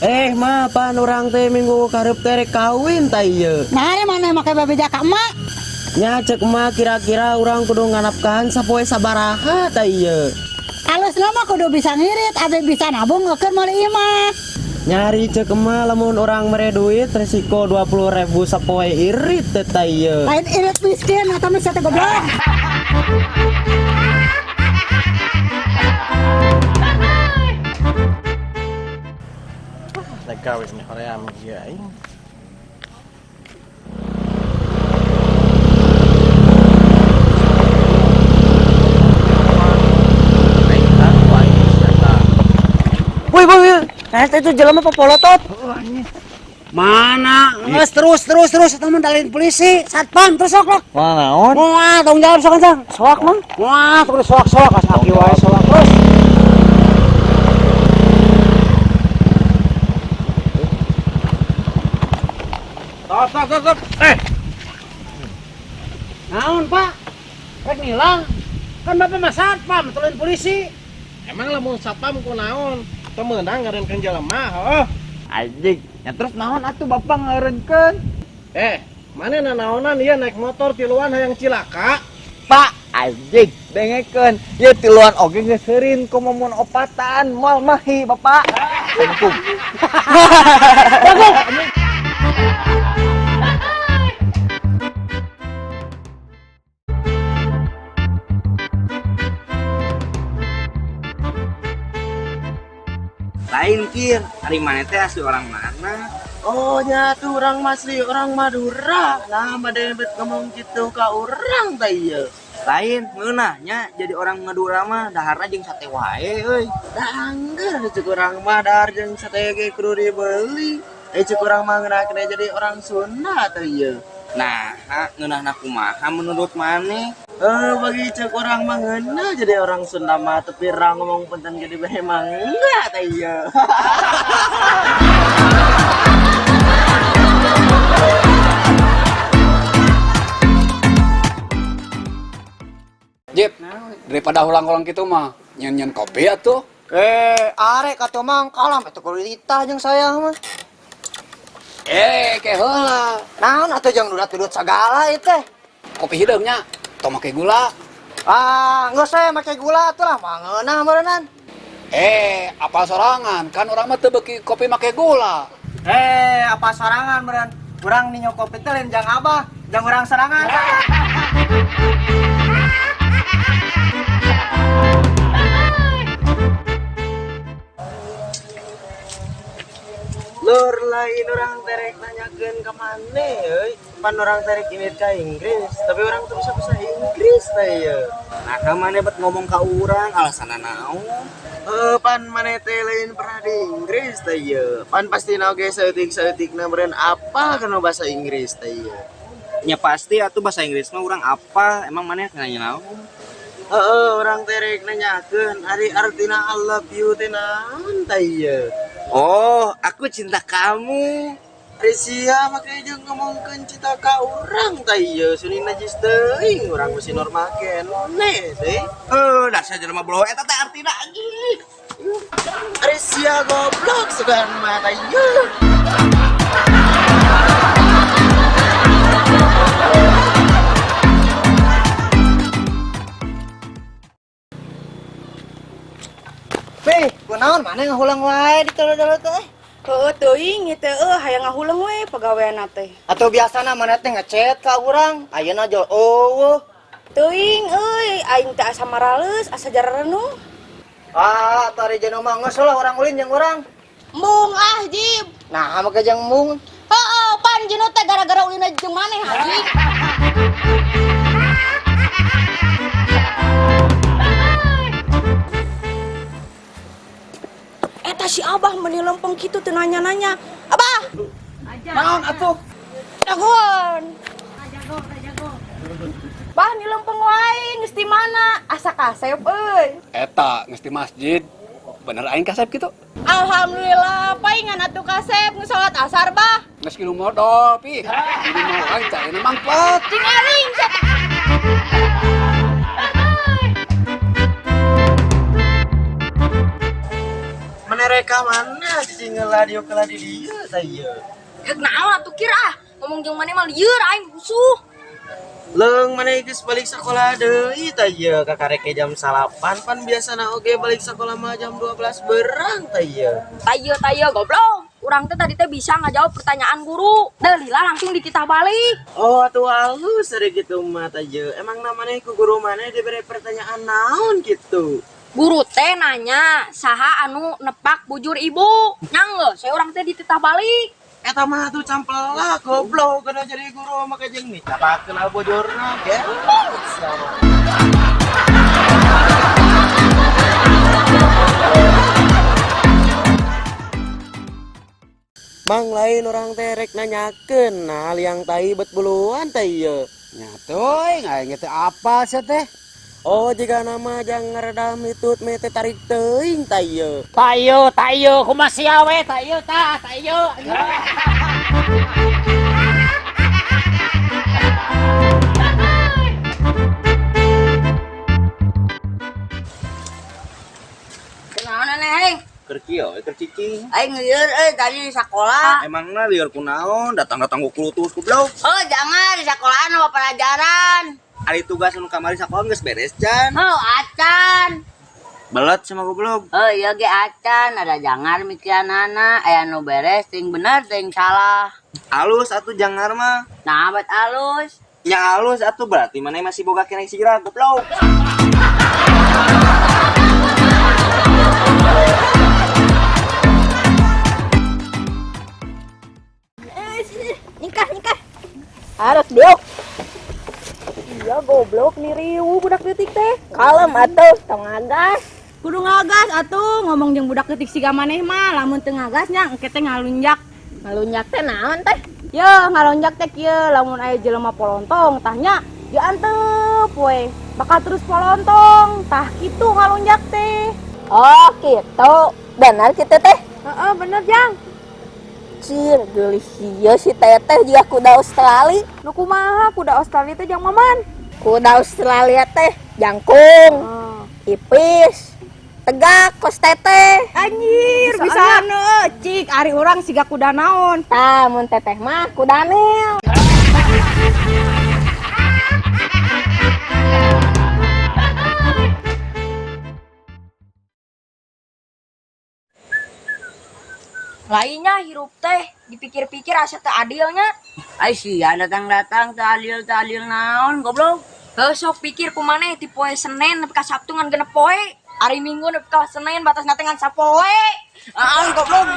Mah pan urang teh minggu karep teh rek kawin ta ieu. Nah, ini mana make bebeja ka emak? Nya cek emak kira-kira urang kudu nganapkahan sapoe sabaraha ta ieu. Alusna mah kudu bisa ngirit, abe bisa nabung ngekeun meuli imah. Nyari cek emak lamun urang mere duit resiko 20.000 sapoe irit teh ta ieu. Lain irit miskin atau miskin teh goblok. Gawe nih hoream ieu aing. Woi, woi, woi. Nah, itu jelema popolotot. Mana? Nges terus terus terus eta mah dalin polisi, satpam terus sok lok. Mana naon? Wah, tanggung jawab sok sok. Soak mah. Wah, terus soak soak asaki wae soak terus. Stop, stop, stop, stop. Naon, Pak? Rek nilang. Kan Bapak mah satpam, tolong polisi. Emang lamun satpam ku naon? Teu meunang ngareunkeun jelema, heuh. Anjing, ya terus naon atuh bapak ngeureunkeun? Mana nanaonan ieu naik motor tiluan hayang cilaka? Pak, anjing, dengekeun. Ieu tiluan oge geus seurin komo mun opatan moal mahi bapak. Assalamualaikum. Lain kir, ari maneh teh asli orang mana? Oh nya tuh orang asli orang Madura. Nah, made bet ngomong gitu ka urang teh ieu. Lain ngeunah nya jadi orang Madura mah daharna jeung sate wae euy. Da angger cek urang mah dahar jeung sate ge kudu dibeli. Cek urang mah ngeunah jadi orang Sunda teh ieu. Nah, ngeunahna kumaha menurut maneh? Bagi cek urang mah ngeunah jadi orang Sunda mah tapi ra ngomong punten gede bae mah enggak teh ieu. Jip, daripada ulang-ulang gitu mah nyen-nyen kopi atuh. Arek atuh mang kalam atuh kudu dititah jeung saya mah. Ke heula. Naon atuh jeung dudat-dudut sagala ieu teh. Kopi hideung nya, tong make gula. Ah, geus we make gula atuh lah, mangeunah meureunnan. Apa sorangan? Kan urang mah teu beuki kopi make gula. Apa sorangan meureun? Urang ninyo kopi teh lain jang abah, jang urang sorangan. Lur lain orang terek nanyakeun ka maneh euy. Pan orang terek ini ka Inggris, tapi orang tuh bisa bahasa Inggris teh ieu. Nah, ka maneh bet ngomong ka urang alasanna naon? Pan maneh teh lain pernah di Inggris teh ieu. Pan pasti oge saeutik-saeutikna meureun apa kana bahasa Inggris teh ieu. Nya pasti atuh bahasa Inggris mah urang apa? Emang maneh nanya naon? Heeh, orang terek nanyakeun ari artina I love you teh naon teh ieu. Oh, aku cinta kamu. Ari sia make jeung ngomongkeun cinta ka urang teh ieu, suni najis teuing urang mesti normal keneh teh. Dasar jelema blow eta teh artina anjing. Ari sia goblok sugan mah teh ieu. Pi, kunaon maneh ngahulang wae di tolo-tolo teh? Heueuh teuing ieu teh eueuh hayang ngahuleung we pagaweanna teh. Atau biasana maneh teh ngechat ka urang, ayeuna jol eueuh. Teuing euy, aing teh asa maraleus, asa jararenuh. Ah, atuh ari jeuneuh mah geus lah urang ulin jeung urang. Embung ah, Jib. Nah, make jeung embung. Heeh, pan jeuneuh teh gara-gara ulina jeung maneh anjing. Eta si Abah meuni lempeng kitu teu nanya-nanya. Abah. Naon atuh? Dagoan. Bah ni lempeng wae geus di mana? Asa kasep euy. Eta geus di masjid. Bener aing kasep kitu? Alhamdulillah, paingan atuh kasep geus salat asar bah. Geus kilu modal pi. Kilu modal aing teh ayeuna mangpat. Cing aling sia. Menerek Rek ka mana cicing heula diuk heula di dieu tah ieu. Hek naon atuh kir ah, ngomong jeung maneh mah lieur aing rusuh. Leung maneh geus balik sekolah deui tah ieu kakarek jam 9 pan biasana oge balik sekolah mah jam 12 berang tah ieu. Tayo tayo goblok. Urang teh tadi teh bisa ngajawab pertanyaan guru. Delila langsung dititah balik. Oh atuh halus ari kitu mah tah ieu. Emang namanya ku guru maneh diberi pertanyaan naon gitu. Guru teh nanya saha anu nepak bujur ibu. Nyang saya urang teh dititah balik. Eta mah atuh campelak goblok kana jadi guru mah jeung dicapakeun bujurna geblok sia mah. Mang lain orang teh rek nanyakeun nah liang tai bet buluan teh ieu. Nya teuing aing teh apa sia teh? Oh jika nama jang ngeredam hitut me teh tarik teuing tah ieu. Tayo tayo kumaha sia we tayo tah tayo. Kunaon aneh aing? Keur kieu we keur cicing. Aing lieur euy tadi di sekolah. Emangna lieur kunaon datang-datang ku kulutus goblok. Oh jangan di sekolahan apa pelajaran. Ari tugas nu kamari sakola geus beres can. Oh acan. Belet sama goblok. Oh iya ge acan ada jangar mikiranana aya nu beres ting bener ting salah. Alus atuh jangar mah. Nah abad alus. Nya alus atuh berarti maneh masih boga keneh sirah goblok. Nikah nikah. Harus diuk. Iya goblok nih riwu budak detik teh. Kalem atuh tong ngagas. Kudu ngagas atuh ngomong jeung budak detik siga maneh mah lamun teu ngagas nya engke teh ngalunjak. Ngalunjak teh naon teh? Ye ngalunjak teh kieu lamun aya jelema polontong tah nya diantep we. Bakal terus polontong tah kitu ngalunjak teh. Oh gitu. Benar kitu teh? Heeh bener Jang. Cir, geulis ieu si teteh juga kuda Australia. Nu kumaha kuda Australia teh jang maman? Kuda Australia teh jangkung, ipis, tegak kos teteh. Anjir, bisa anu cik ari urang siga kuda naon. Tah, mun teteh mah kuda nil. Lainnya hirup teh dipikir-pikir asa teu adilnya. Ai sia datang-datang teu adil naon goblok. Heuh sok pikir kumaneh ti poe Senin nepi ka Sabtu ngan genep poe. Ari Minggu nepi ka Senin batasna teh ngan sapoe. Naon goblok.